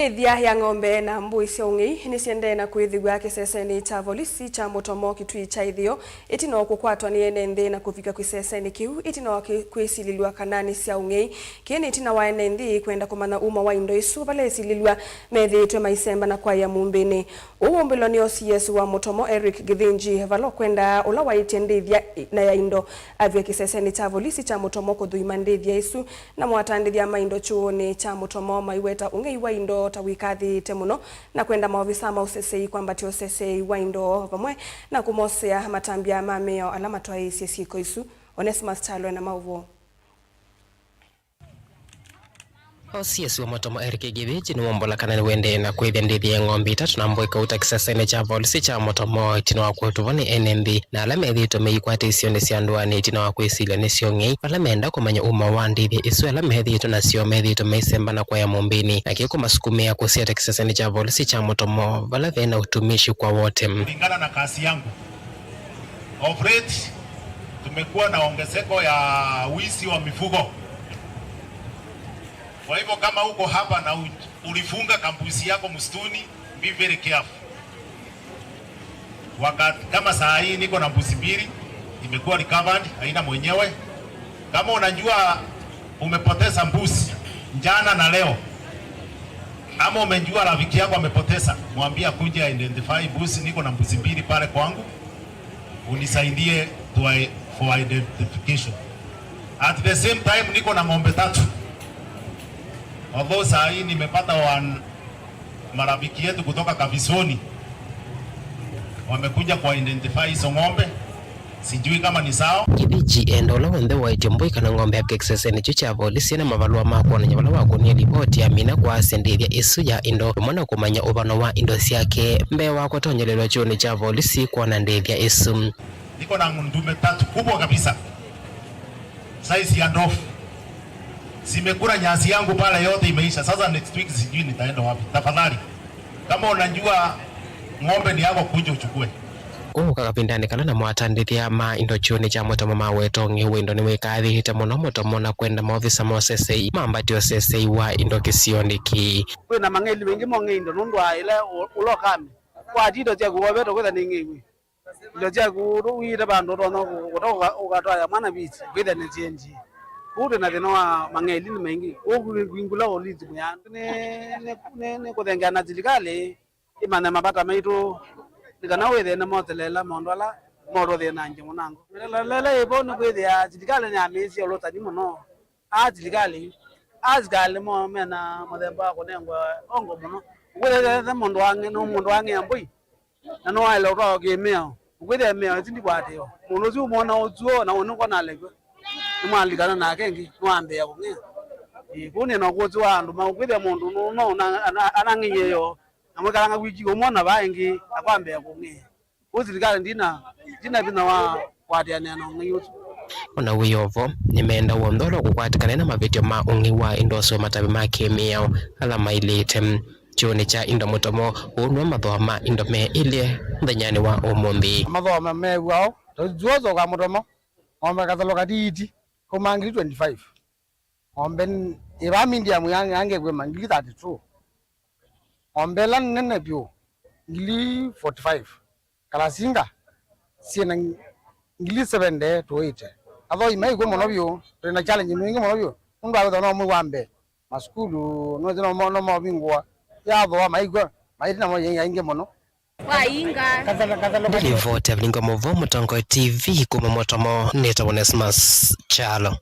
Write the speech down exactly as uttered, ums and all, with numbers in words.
Ĩthya ya ng'ombe na mbũi sya ũng'ei nĩsiendee na kwĩthĩwa kĩsesenĩ kya volisi kya Mũtomo Kitui kya Ĩtheo, ĩtina wa kũkwatwa nĩ ene nthĩ na kũvika kĩsesenĩ kĩu, ĩtina wa kĩ-, kwĩsilĩlw'a kana nĩ sya ũng'ei. Kĩĩ nĩ ĩtina wa ene nthĩ kwenda kũmanya uma wa indo isu, vala ĩsilĩlw'a methĩĩtwe maisemba na kwaĩa mũmbĩnĩ. Ũu waumbĩlwa nĩ O C S wa Mũtomo, Eric Githinji, vala ũkwendaa ũla waĩtye ndĩthya na ya indo avike kĩsesenĩ kya volisi kya Mũtomo kũthũima ndĩthya ĩsu, namo atandĩthya ma indo kyũũnĩ kya Mũtomo maiweta ũng'ei wa indo ta wĩkathĩĩte mũno, na kwenda maovisa ma ũsesei kwambatya ũsesei wa indo vamwe na kũmosea matambya ma mĩao ala matwaĩĩsye syĩko isu. Onesimus Kyalo ena maũvoo. O C S wa Mũtomo Eric Githinji nĩwombola kana nĩwendee na kwĩthya ndĩthya ya ng'ombe itatũ na mbũi kauta kĩsesenĩ kya volisi kya Mũtomo ĩtina wa kũtũvwa nĩ ene nthĩ na ala methĩĩtwe meikwata isionĩ sya ndũanĩ ĩtina wa kwĩsilya nĩ syo ng'ei, vala menda kũmanya uma wa ndĩthya isu ala methĩĩtwe nasyo methĩĩtwe maisemba na kwaĩa mũmbĩnĩ, na kĩĩ kũmasukumĩa kũsiata kĩsesenĩ kya volisi kya Mũtomo vala vena utumishi kwa wote. Kulingana na kazi yangu, of late tumekuwa na ongezeko ya wizi wa mifugo. Kwa hivyo kama uko hapa na u-, ulifunga kambuzi yako msituni, be very careful. Wakati kama saa hii niko na mbuzi mbili, imekuwa recovered, haina mwenyewe. Kama unajua umepoteza mbuzi jana na leo, ama umejua rafiki yako amepoteza, mwambie akuje identify mbuzi. Niko na mbuzi mbili pale kwangu, unisaidie to i-, for identification. At the same time, niko na ng'ombe tatu, although saa hii nimepata one, marafiki yetu kutoka Kavisoni wamekuja kwa identify hizo ng'ombe. Sijui kama ni sawa. Githinji enda ũla w'onthe waĩtye mbũi kana ng'ombe avike kĩsesenĩ kyu kya volisi ena mavalũa ma kwonany'a vala wakũnie livoti ya mina kwaasya ndĩthya ĩsu ya indo, vamwe na kũmanya ũvano wa indo syake mbee wa kũtonyelelwa kyũũnĩ kya volisi kwona ndĩthya ĩsu. Niko na ndume tatu kubwa kabisa, size ya ndovu. Zimekula nyasi yangu pale, yote imeisha. Sasa next week sijui nitaenda wapi. Tafadhali, kama unajua ng'ombe ni yako, kuja uchukue. Kũka kavindanĩ kala namo atandĩthya ma indo kyũũnĩ kya Mũtomo maweta ũng'ei wa indo nĩwĩkathĩĩte mũno Mũtomo na kwenda maovisa ma ũsesei mambatye ũsesei wa indo kĩsionĩ kĩĩ. Kwĩna mang'eli maingĩ mong'ei indo nũndũ wa ĩla ũ-, ũla ũkame. Watia indo syaku wovetwe kwĩtha nĩ ng'ei wĩ. Indo syaku ũiĩte vandũ ũtonya kũ-, kũta ũka-, ũkatwaya mwana visi, kwĩthĩa nĩ syenji. Kũu twĩ na thĩna wa mang'eli nĩ maingĩ. Kũu kwingũla ũlinzi mwĩanũ. Nĩ, nĩ, nĩ, nĩ kũthengeana silikalĩ ĩmanye mavata maitũ, nĩ kana wĩthĩe nĩmotheleela maũndũ ala motũthĩnangya mũnango. Mĩlelelele ĩvo nĩ kwĩthĩa silikalĩ nĩyamĩĩsye ũlũsani mũno. Aa silikalĩ, asikalĩ mo mena mũthemba wa kũnengwa ongo mũno. Ũkwĩthĩa mũndũ wang'e-, nũ mũndũ wang'ea mbũi, na nĩwaĩle ũtwawa kĩmĩao. Ũkwĩthĩa mĩao ĩsu ndikwatĩĩwa. Mũndũ ũsu ũmwona ũsuo na ũnĩkwona alekw'a. Nĩmwalilikana nake ĩngĩ, nĩwambĩĩa kũng'ea. Ĩĩ, kũu nĩ na ũkũsĩ wa andũ ma ũkwĩthĩa mũndũ nũ-, no na-, ana-, anang'eie yo, na mwĩkalanga wiki ũmwona vaa ĩngĩ, akwambĩĩa kũng'ea. Kũu silikalĩ ndina, ndina vinya wa kũatĩanĩa na ũng'ei ũsu. O na wĩ o vo, nĩmenda w'onthe ũla ũkũkwatĩkana na mavĩtyo ma ũng'ei wa indo ũseo matavye ma kĩmĩao ala maĩlĩte. Kyũũnĩ kya indo Mũtomo, ũũ nĩw'o mathooa ma indo me ĩlye mũthenyanĩ wa ũmũnthĩ. Mathooa ma-, mew'ao, ta ũsu twosoka Mũtomo, ng'ombe kathalũ katiiti, kauma ngili twenty-five. Ng'ombe n-, ĩvaa medium ya-, yangĩkwĩma ngili thirty-two. Ng'ombe ĩla nene vyũ, ngili forty-five. Kalasinga syĩ na ng-, ngili seventy to eighty. Athoi maikw'o mũno vyũ, twĩ na challenge mwingĩ mũno vyũ. Nũndũ wa kwĩthwa no mwei wa mbee, masukulu, no, no, no mavingũa. Yathooa maikw'o, maĩti namo yĩ aingĩ mũno. Wainga. Nĩ livoti ya Vilingo Mũvoo Mũtongoi T V kuma Mũtomo, nĩtawa Onesmus Kyalo.